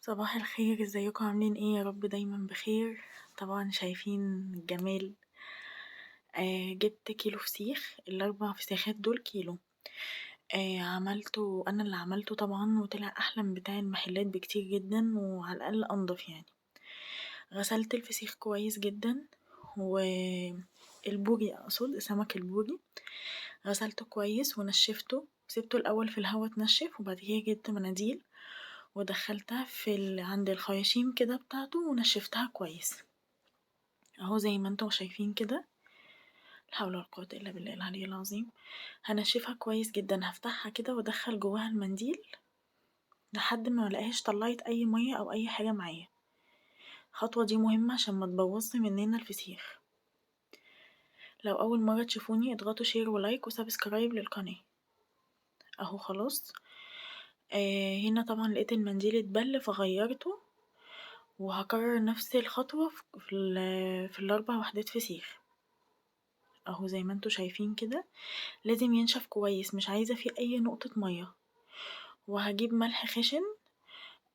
صباح الخير، ازيكم عاملين ايه؟ يا رب دايما بخير. طبعا شايفين الجمال. جبت كيلو فسيخ، الاربع فسيخات دول كيلو. عملته انا اللي عملته طبعا، وطلع احلى من بتاع المحلات بكتير جدا، وعلى الاقل انضف يعني. غسلت الفسيخ كويس جدا، والبوري اقصد سمك البوري غسلته كويس ونشفته، سبته الاول في الهوا اتنشف، وبعد كده جبت مناديل ودخلتها في عند الخياشيم كده بتاعته ونشفتها كويس اهو زي ما انتم شايفين كده. لا حول ولا قوة الا بالله العلي العظيم. هنشفها كويس جدا، هفتحها كده وادخل جواها المنديل لحد ما ملاقيهاش طلعت اي مية او اي حاجة معايا. الخطوة دي مهمة عشان ما تبوظش مننا الفسيخ. لو اول مرة تشوفوني اضغطوا share و like و subscribe للقناة. اهو خلاص. هنا طبعا لقيت المنديل اتبل فغيرته، وهكرر نفس الخطوة في الاربع وحدات فسيخ اهو زي ما انتم شايفين كده. لازم ينشف كويس، مش عايزه فيه اي نقطة مية. وهجيب ملح خشن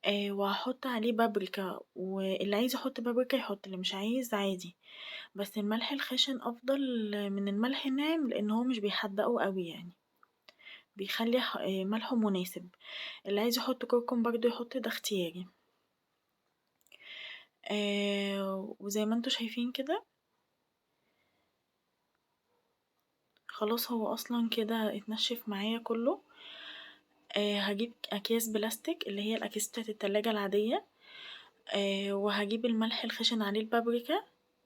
وهحط عليه بابريكا، واللي عايز يحط بابريكا يحط، اللي مش عايز عادي، بس الملح الخشن افضل من الملح الناعم لان هو مش بيحدقه قوي يعني، بيخلي ملحة مناسب. اللي عايز يحط كركم برضو يحط، ده اختياري. وزي ما انتم شايفين كده خلاص هو اصلا كده اتنشف معايا كله. هجيب اكياس بلاستيك اللي هي الاكياس بتاعت التلاجة العادية، وهجيب الملح الخشن عليه البابريكا،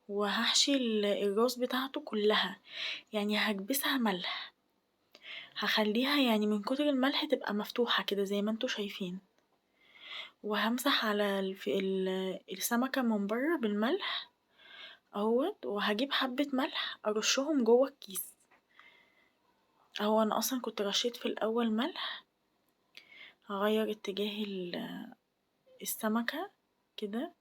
وهحشي الراس بتاعته كلها، يعني هكبسها ملح، هخليها يعني من كتر الملح تبقى مفتوحة كده زي ما انتم شايفين. وهمسح على السمكة من بره بالملح اهوت، وهجيب حبة ملح ارشهم جوه الكيس اهو. انا اصلا كنت رشيت في الاول ملح. هغير اتجاه السمكة كده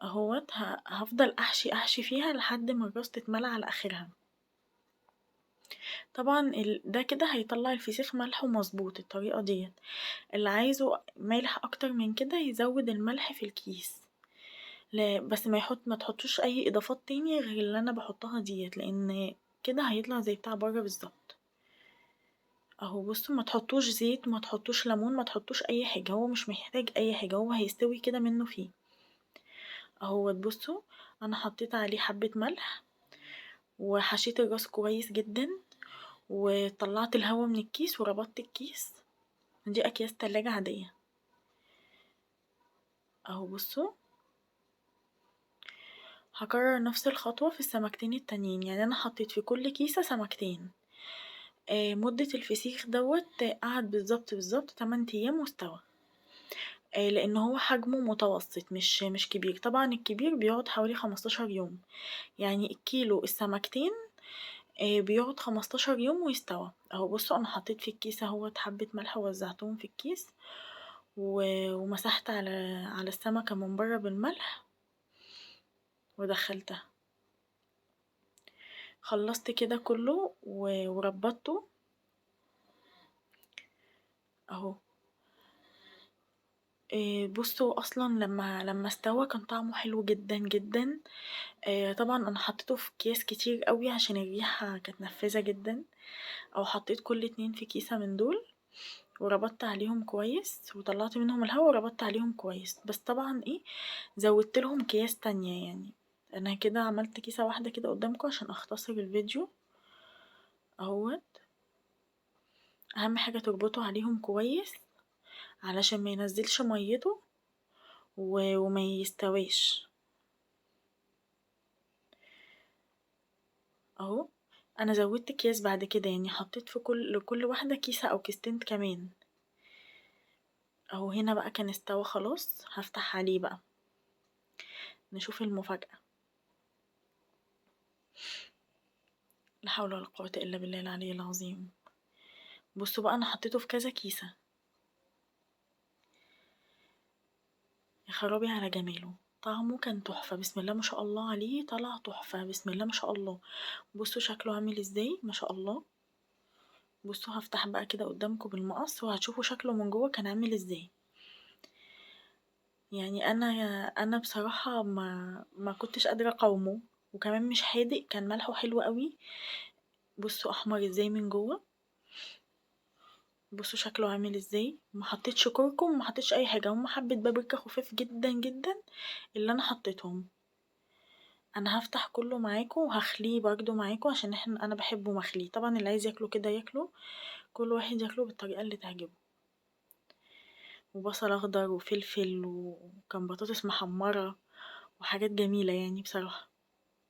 اهوت. هفضل احشي فيها لحد ما الراس تتملى على اخرها. طبعا ده كده هيطلع الفسيخ ملحة مظبوط الطريقة ديت. اللي عايزه مالح اكتر من كده يزود الملح في الكيس، لا بس ما تحطوش اي اضافات تاني غير اللي انا بحطها ديت، لان كده هيطلع زي بتاع بره بالظبط اهو. بصوا، ما تحطوش زيت، ما تحطوش ليمون، ما تحطوش اي حاجة، هو مش محتاج اي حاجة، هو هيستوي كده منه فيه اهو. بصوا انا حطيت عليه حبه ملح وحشيت الراس كويس جدا، وطلعت الهوا من الكيس وربطت الكيس. دي اكياس تلاجة عادية اهو. بصوا هكرر نفس الخطوة في السمكتين التانيين، يعني انا حطيت في كل كيسة سمكتين. مدة الفسيخ دوت قعد بالظبط بالظبط 8 ايام واستوى، لان هو حجمه متوسط مش كبير. طبعا الكبير بيقعد حوالي 15 يوم، يعني الكيلو السمكتين بيقعد 15 يوم ويستوى اهو. بصوا انا حطيت في الكيس اهوت حبة ملح ووزعتهم في الكيس، ومسحت على السمكة من بره بالملح ودخلتها. خلصت كده كله وربطته اهو. بصوا اصلا لما استوى كان طعمه حلو جدا جدا. طبعا انا حطيته في اكياس كتير قوي عشان الريحة كانت نفاذه جدا، او حطيت كل اتنين في كيسه من دول وربطت عليهم كويس، وطلعت منهم الهواء وربطت عليهم كويس. بس طبعا زودت لهم اكياس تانية، يعني انا كده عملت كيسه واحدة كده قدامكم عشان اختصر الفيديو اهوت. اهم حاجة تربطوا عليهم كويس علشان ما ينزلش ميته وما يستويش اهو. انا زودت اكياس بعد كده، يعني حطيت في لكل واحدة كيسه او كيستين كمان اهو. هنا بقى كان استوى خلاص، هفتح عليه بقى نشوف المفاجاة. لا حول ولا قوة الا بالله العلي العظيم. بصوا بقى انا حطيته في كذا كيسه، يا خرابي على جماله، طعمه كان تحفة بسم الله ما شاء الله عليه، طلع تحفة بسم الله ما شاء الله. بصوا شكله عامل ازاي ما شاء الله. بصوا هفتح بقى كده قدامكم بالمقص وهتشوفوا شكله من جوه كان عامل ازاي. يعني انا بصراحة ما كنتش قادرة اقاومه، وكمان مش حادق، كان ملحة حلو قوي. بصوا احمر ازاي من جوه، بصوا شكله عامل ازاي. ما حطيتش كركم، ما حطيتش اي حاجة، هم حبه بابريكا خفاف جدا جدا اللي انا حطيتهم. انا هفتح كله معاكم وهخليه برضو معاكم عشان انا بحبه مخليه. طبعا اللي عايز ياكله كده ياكله، كل واحد ياكله بالطريقة اللي تعجبه. وبصل اخضر وفلفل وكان بطاطس محمرة وحاجات جميلة يعني بصراحة.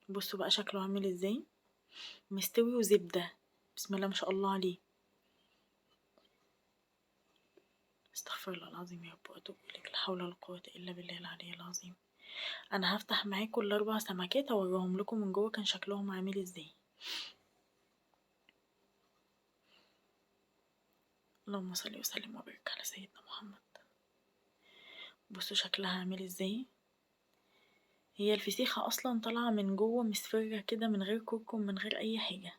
بصوا بقى شكله عامل ازاي، مستوي وزبده، بسم الله ما شاء الله عليه. استغفر الله العظيم يا رب واتوب اليك، لا حول ولا قوة الا بالله العلي العظيم. انا هفتح معاكم الاربع سمكات اوريهم لكم من جوه كان شكلهم عامل ازاي. اللهم صل وسلم وبارك على سيدنا محمد. بصوا شكلها عامل ازاي. هي الفسيخه اصلا طالعه من جوه مصفره كده، من غير كركم، من غير اي حاجة،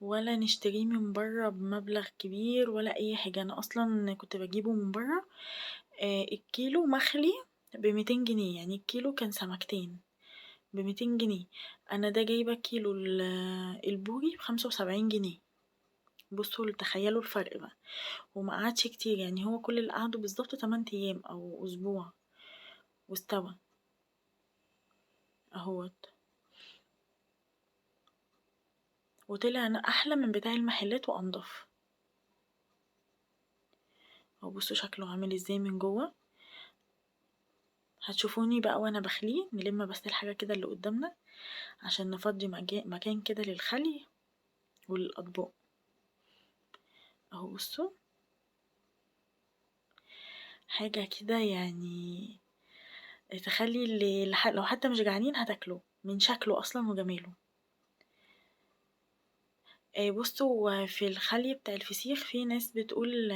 ولا نشتريه من بره بمبلغ كبير ولا اي حاجة. انا اصلا كنت بجيبه من بره، الكيلو مخلي ب200 جنيه، يعني الكيلو كان سمكتين ب200 جنيه. انا ده جايبه كيلو البوري ب75 جنيه. بصوا تخيلوا الفرق بقى. وما قعدش كتير، يعني هو كل اللي قعدة بالظبط 8 ايام او اسبوع واستوى اهوت، وطلع احلى من بتاع المحلات وانضف. اهو بصوا شكله عامل ازاي من جوه. هتشوفوني بقى وانا بخليه. نلم بس الحاجة كده اللي قدامنا عشان نفضي مكان كده للخلي والاطباق. اهو بصوا حاجة كده يعني تخلي اللي لو حتى مش جعانين هتاكلوه من شكله اصلا وجماله. بصوا في الخلي بتاع الفسيخ في ناس بتقول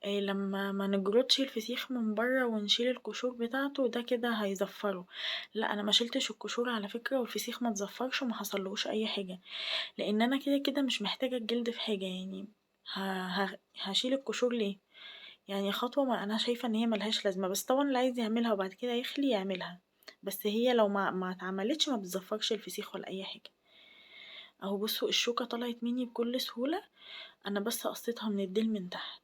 لما ما نجردش الفسيخ من بره ونشيل القشور بتاعته ده كده هيزفره. لا انا ما شلتش القشور على فكرة، والفسيخ ما اتزفرش وما حصلهوش اي حاجة، لان انا كده كده مش محتاجه الجلد في حاجة. يعني هشيل القشور ليه؟ يعني خطوة ما انا شايفه ان هي ملهاش لازمه، بس طبعا اللي عايز يعملها وبعد كده يخلي يعملها، بس هي لو ما اتعملتش ما بتزفرش الفسيخ ولا اي حاجة. اهو بصوا الشوكة طلعت مني بكل سهولة، انا بس قصيتها من الديل من تحت.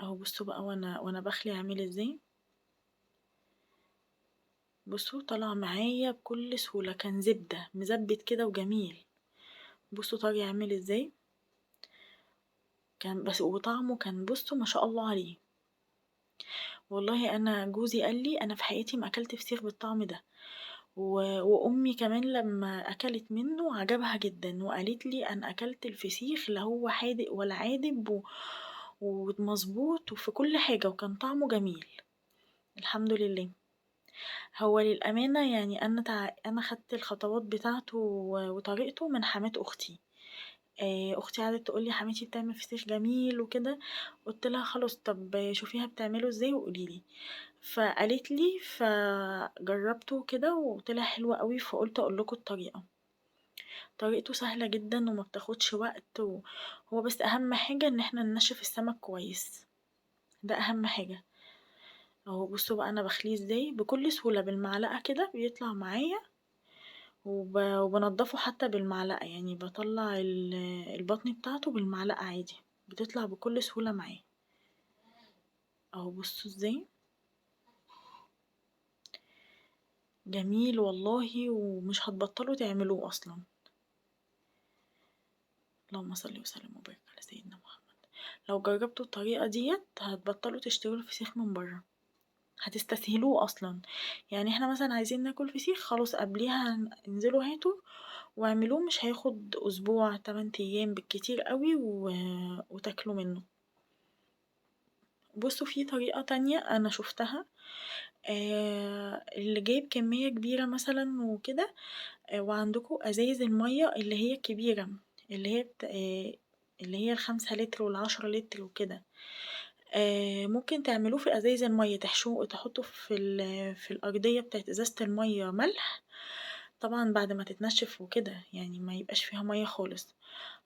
اهو بصوا بقى وانا بخلي عامل ازاي. بصوا طلع معايا بكل سهولة، كان زبدة مزبت كده وجميل. بصوا طري عامل ازاي كان، بس وطعمه كان بصوا ما شاء الله عليه. والله انا جوزي قال لي انا في حياتي ما اكلت فسيخ بالطعم ده، وامي كمان لما اكلت منه عجبها جدا، وقالت لي انا اكلت الفسيخ لا هو حادق ولا عادب ومظبوط وفي كل حاجة، وكان طعمه جميل الحمد لله. هو للامانة يعني انا خدت الخطوات بتاعته وطريقته من حماة اختي. اختي قعدت تقول لي حماتي بتعمل فسيخ جميل وكده، قلت لها خلاص طب شوفيها بتعمله ازاي وقولي لي، فقالت لي، فجربته كده وطلع حلو قوي، فقلت اقول لكم الطريقة. طريقته سهلة جدا وما بتاخدش وقت، وهو بس اهم حاجة ان احنا ننشف السمك كويس، ده اهم حاجة. اهو بصوا بقى انا بخليه ازاي بكل سهولة بالمعلقه كده بيطلع معايا، وبنضفه حتى بالمعلقه، يعني بطلع البطن بتاعته بالمعلقه عادي، بتطلع بكل سهولة معايا. اهو بصوا ازاي جميل والله، ومش هتبطلوا تعملوه اصلا. اللهم صل وسلم وبارك على سيدنا محمد. لو جربتوا الطريقة ديت هتبطلوا تشتروا الفسيخ من بره، هتستسهلوه اصلا. يعني احنا مثلا عايزين ناكل فسيخ، خلاص قبليها انزلوا هاتوا واعملوه، مش هياخد اسبوع 8 ايام بالكتير قوي وتاكلوا منه. بصوا في طريقة تانية انا شفتها، اللي جايب كمية كبيرة مثلا وكده، وعندكم ازايز المية اللي هي الكبيرة، اللي هي 5 لتر وال10 لتر وكده، ممكن تعملوه في ازايز المية، تحشوه تحطوا في الارضية بتاعت ازازة المية ملح. طبعا بعد ما تتنشف وكده، يعني ما يبقاش فيها مية خالص.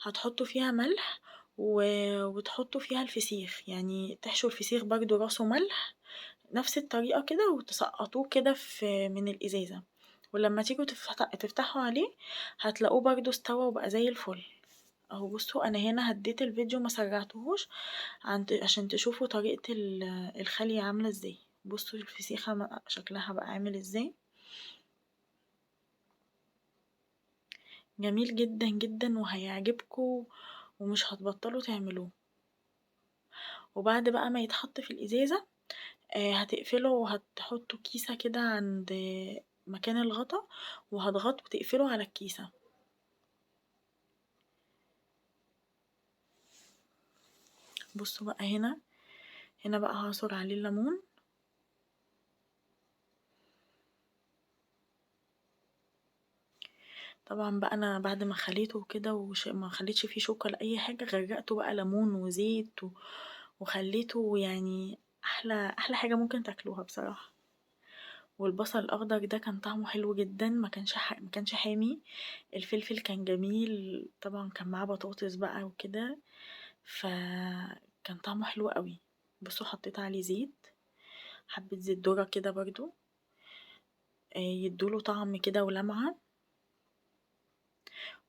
هتحطوا فيها ملح وتحطوا فيها الفسيخ، يعني تحشوا الفسيخ برضو راسه ملح نفس الطريقة كده، وتسقطوه كده من الإزازة، ولما تيجوا تفتحوا عليه هتلاقوه برضو استوى وبقى زي الفل. اهو بصوا انا هنا هديت الفيديو ما سرعتهوش عشان تشوفوا طريقة الخلية عاملة ازاي. بصوا الفسيخة شكلها بقى عامل ازاي، جميل جدا جدا وهيعجبكم ومش هتبطلوا تعملوه. وبعد بقى ما يتحط في الازازة، هتقفله وهتحطوا كيسة كده عند مكان الغطا، وهتغطوا وتقفلوا على الكيسة. بصوا بقى هنا بقى هعصر عليه الليمون. طبعا بقى انا بعد ما خليته كده وما خليتش فيه شوكه ولا اي حاجة، غرقته بقى ليمون وزيت وخليته يعني احلى حاجة ممكن تاكلوها بصراحة. والبصل الاخضر ده كان طعمه حلو جدا، ما كانش حامي. الفلفل كان جميل، طبعا كان معاه بطاطس بقى وكده، فكان طعمه حلو قوي. بصوا حطيت عليه زيت، حبه زيت ذره كده برضو، يدوله طعم كده ولمعه.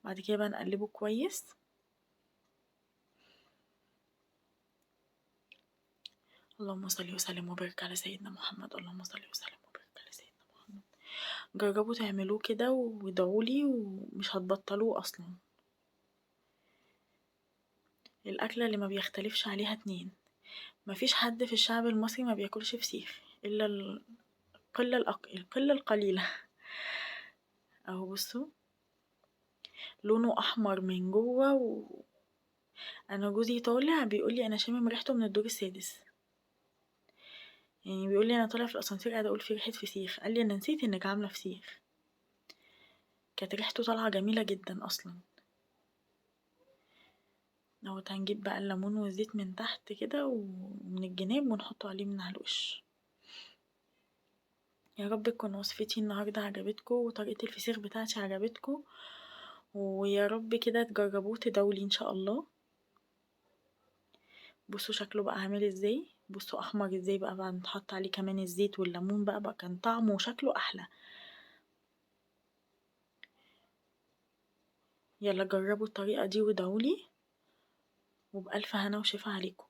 بعد كده بقى نقلبه كويس. اللهم صل وسلم وبارك على سيدنا محمد، اللهم صل وسلم وبارك على سيدنا محمد. جربوا تعملوه كده وادعولي ومش هتبطلوه اصلا. الاكلة اللي ما بيختلفش عليها اتنين، مفيش حد في الشعب المصري ما بياكلش فسيخ الا القلة القليلة. اهو بصوا لونه احمر من جوه، انا جوزي طالع بيقولي انا شامم ريحته من الدور السادس، يعني بيقولي انا طالع في الاسانسير قاعدة اقول في ريحه فسيخ، قال لي انا نسيت انك عامله فسيخ. كانت ريحته طالعه جميلة جدا اصلا. اهوت هنجيب بقى الليمون والزيت من تحت كده ومن الجناب ونحطه عليه من على الوش. يا رب تكون وصفتي النهارده عجبتكم وطريقه الفسيخ بتاعتي عجبتكم، ويا رب كده تجربوه تدعولي ان شاء الله. بصوا شكله بقى عامل ازاي، بصوا احمر ازاي بقى بعد ما اتحط عليه كمان الزيت والليمون، بقى كان طعمه وشكله احلى. يلا جربوا الطريقة دي وادعولي، وبألف هنا وشفا عليكم.